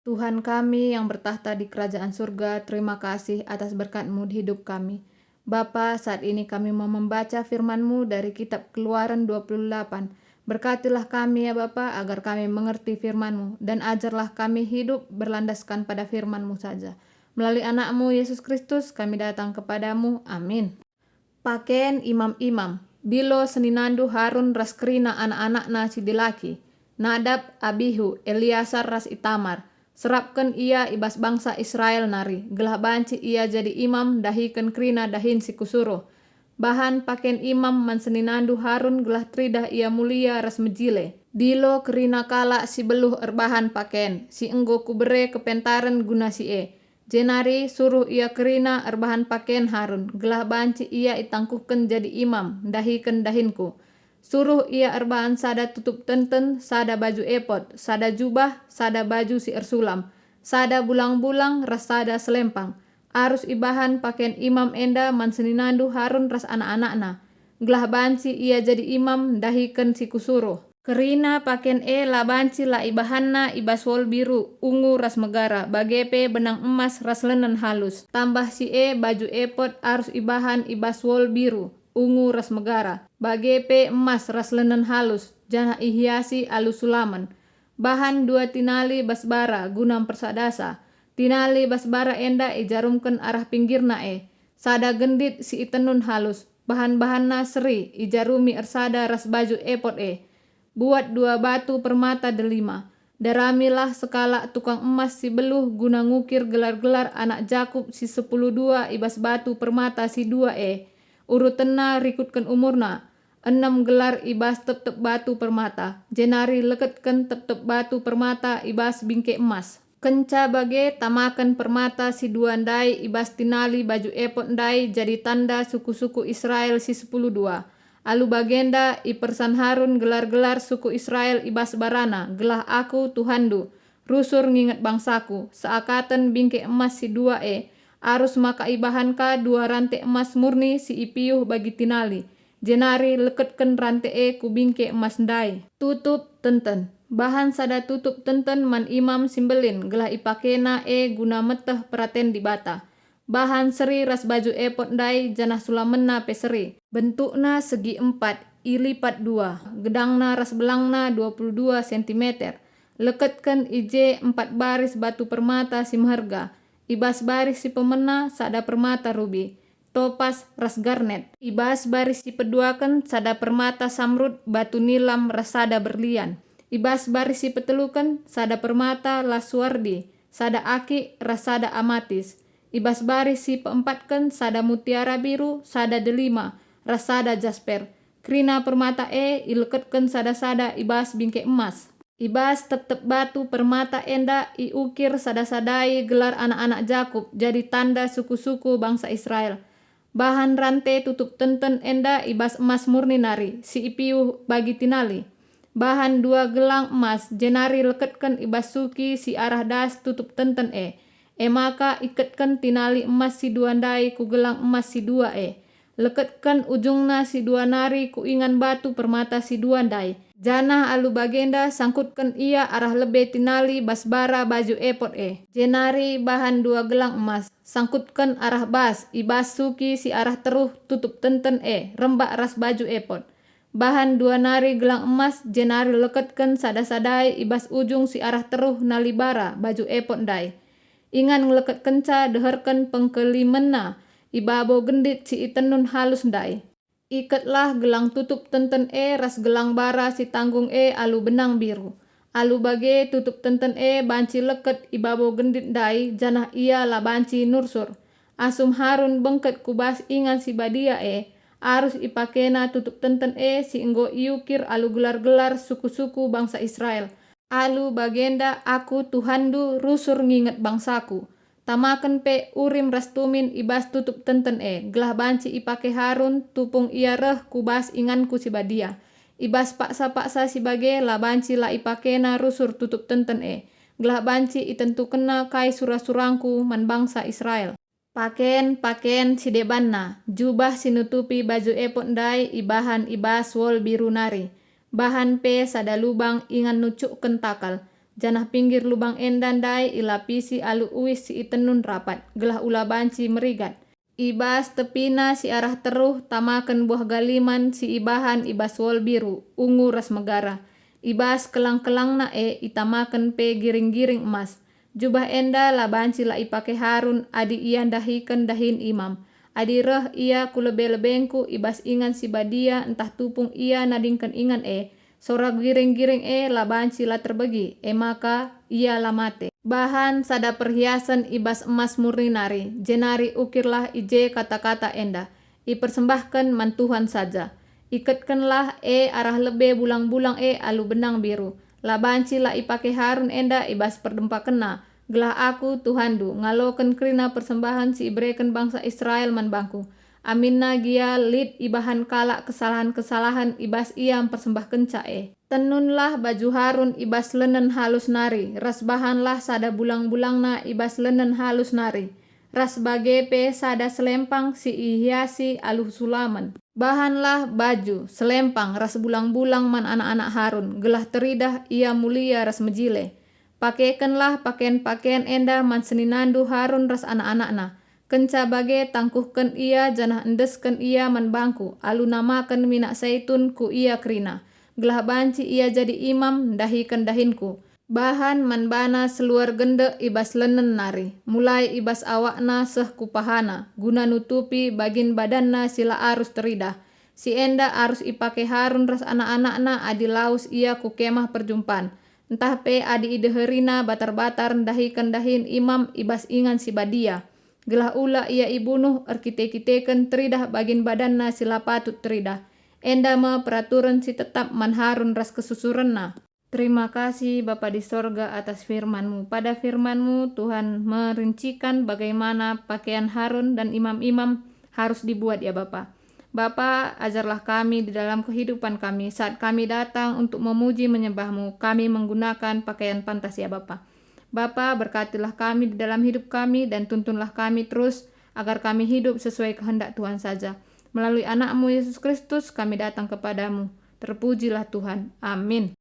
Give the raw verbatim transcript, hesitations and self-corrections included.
Tuhan kami yang bertakhta di kerajaan surga, terima kasih atas berkat-Mu di hidup kami. Bapa, saat ini kami mau membaca firman-Mu dari kitab Keluaran dua puluh delapan. Berkatilah kami, ya Bapa, agar kami mengerti firman-Mu, dan ajarlah kami hidup berlandaskan pada firman-Mu saja. Melalui Anak-Mu, Yesus Kristus, kami datang kepada-Mu. Amin. Paken imam-imam. Dilo seninandu Harun ras kerina anak-anakna si dilaki, Nadab, Abihu, Eleasar ras Itamar. Serapken ia i bas bangsa Israel nari, gelah banci ia jadi imam ndahiken kerina dahin si kusuruh. Bahan paken imam man seninandu Harun gelah teridah ia mulia ras mejile. Dilo kerina kalak si beluh erbahan paken si enggo kubere kepentaren guna si e. Jenari suruh ia kerina erbahan paken Harun, gelah banci ia itangkuhken jadi imam ndahiken dahinku. Suruh ia erbahan sada tutup tenten, sada baju epod, sada jubah, sada baju si ersulam, sada bulang-bulang, ras sada selempang. Arus ibahan paken imam enda man seninandu Harun ras anak-anakna, gelah banci ia jadi imam ndahiken si kusuruh. Kerina paken e la banci la ibahanna i bas wol biru, ungu ras megara, bage pe benang emas ras lenen halus. Tambah si e baju epod arus ibahan i bas wol biru, ungu ras megara, bage pe emas ras lenen halus, janah ihiasi alu sulamen. Bahan dua tinali bas bara guna mpersadasa. Tinali bas bara enda ijarumken arah pinggirna e. Sada gendit si itenun halus, bahan-bahanna seri, ijarumi ersada ras baju epod e. Buat dua batu permata delima. Daramilah sekalak tukang emas si beluh guna ngukir gelar-gelar anak Jakup si sepuluh dua i bas batu permata si dua e. Urutenna rikutken umurna, enem gelar i bas tep-tep batu permata, jenari leketken tep-tep batu permata i bas bingke emas. Kenca bage tamaken permata si dua ndai i bas tinali baju epod ndai jadi tanda suku-suku Israel si sepuluh dua. Alu bagenda ipersan Harun gelar-gelar suku Israel i bas barana, gelah Aku, Tuhanndu, rusur nginget bangsaKu, seakaten bingke emas si dua e, arus maka ibahanka dua rante emas murni si ipiuh bagi tinali, jenari leketken rante e ku bingke emas ndai. Tutup tenten. Bahan sada tutup tenten man imam si mbelin, gelah ipakena e guna meteh peraten Dibata. Bahan seri ras baju epod ndai, janah sulamenna pe seri. Bentukna segi empat, ilipat dua, gedangna ras belangna dua puluh dua sentimeter. Leketken i je empat baris batu permata si meherga. I bas baris si pemena sada permata rubi, topas ras garnet. I bas baris si peduaken sada permata samrud, batu nilam ras sada berlian. I bas baris si peteluken sada permata lasuardi, sada akik ras sada amatis. I bas baris si peempatken sada mutiara biru, sada delima, ras sada jasper. Kerina permata e ileketken sada-sada i bas bingke emas. I bas tep-tep batu permata enda iukir sada-sadai gelar anak-anak Jakup jadi tanda suku-suku bangsa Israel. Bahan rante tutup tenten enda i bas emas murni nari, si ipiuh bagi tinali. Bahan dua gelang emas, jenari leketken i bas suki si arah das tutup tenten e. E maka iketken tinali emas si dua ndai ku gelang emas si dua e. Leketken ujungna si dua nari ku ingan batu permata si dua ndai, janah alu bagenda sangkutken ia arah lebe tinali bas bara baju epod e. Jenari bahan dua gelang emas, sangkutken arah bas, i bas suki si arah teruh tutup tenten e, rembak ras baju epod. Bahan dua nari gelang emas, jenari leketken sada-sadai i bas ujung si arah teruh nali bara baju epod ndai. Ingan ngeleketkenca deherken pengkelimenna i babo gendit si itenun halus ndai. Iketlah gelang tutup tenten e ras gelang bara si tanggung e alu benang biru. Alu bage tutup tenten e banci leket i babo gendit ndai, janah ia la banci nursur. Asum Harun bengket ku bas ingan si badia e, arus ipakena tutup tenten e si enggo iukir alu gelar-gelar suku-suku bangsa Israel. Alu bagenda Aku, Tuhanndu, rusur nginget bangsaKu. Tamaken pe Urim ras Tumin i bas tutup tenten e, gelah banci ipake Harun tupung ia reh ku bas inganKu si badia. I bas paksa-paksa si bage la banci la ipakena rusur tutup tenten e, gelah banci itentukenna kai sura-surangKu man bangsa Israel. Paken-paken si debanna, jubah si nutupi baju epod ndai ibahan i bas wol biru nari. Bahan pe sada lubang ingan nucukken takal. janah pinggir lubang enda ndai ilapisi alu uis si itenun rapat, gelah ula banci merigat. I bas tepina si arah teruh tamaken buah galiman si ibahan i bas wol biru, ungu ras megara. I bas kelang-kelangna e itamaken pe giring-giring emas. Jubah enda la banci la ipake Harun adi ia ndahiken dahin imam. Adi reh ia ku lebe-lebengku i bas ingan si badia ntah tupung ia nadingken ingan e, sora giring-giring e la banci la terbegi, e maka ia la mate. Bahan sada perhiasen i bas emas murni nari, jenari ukirlah i je kata-kata enda, "Ipersembahken man Tuhan saja." Iketkenlah e arah lebe bulang-bulang e alu benang biru. La banci la ipake Harun enda i bas perdempakenna, gelah Aku, Tuhanndu, ngaloken kerina persembahen si ibereken bangsa Israel man bangKu. Aminna gia lit ibahan kalak kesalahen-kesalahen i bas ia mpersembahkenca e. Tenunlah baju Harun i bas lenen halus nari, ras bahanlah sada bulang-bulangna i bas lenen halus nari, ras bage pe sada selempang si ihiasi alu sulamen. Bahanlah baju, selempang, ras bulang-bulang man anak-anak Harun, gelah teridah ia mulia ras mejile. Pakekenlah paken-paken enda man seninandu Harun ras anak-anakna. Kenca bage tangkuhken ia janah endesken ia man bangKu, alu namaken minak saitun ku ia kerina, gelah banci ia jadi imam ndahiken dahinKu. Bahan man bana seluar gendek i bas lenen nari, mulai i bas awakna seh ku pahana, guna nutupi bagin badanna si la arus teridah. Si enda arus ipake Harun ras anak-anakna adi lawes ia ku Kemah Perjumpan, ntah pe adi ideherina batar-batar ndahiken dahin imam i bas ingan si badia, gelah ula ia ibunuh erkite-kiteken teridah bagin badanna si la patut teridah. Enda me peraturen si tetap man Harun ras kesusurenna. Terima kasih, Bapa di sorga, atas firman-Mu. Pada firman-Mu, Tuhan merincikan bagaimana pakaian Harun dan imam-imam harus dibuat, ya Bapa. Bapa, ajarlah kami di dalam kehidupan kami, saat kami datang untuk memuji menyembah-Mu, kami menggunakan pakaian pantas, ya Bapa. Bapa, berkatilah kami di dalam hidup kami dan tuntunlah kami terus, agar kami hidup sesuai kehendak Tuhan saja. Melalui Anak-Mu, Yesus Kristus, kami datang kepada-Mu. Terpujilah Tuhan. Amin.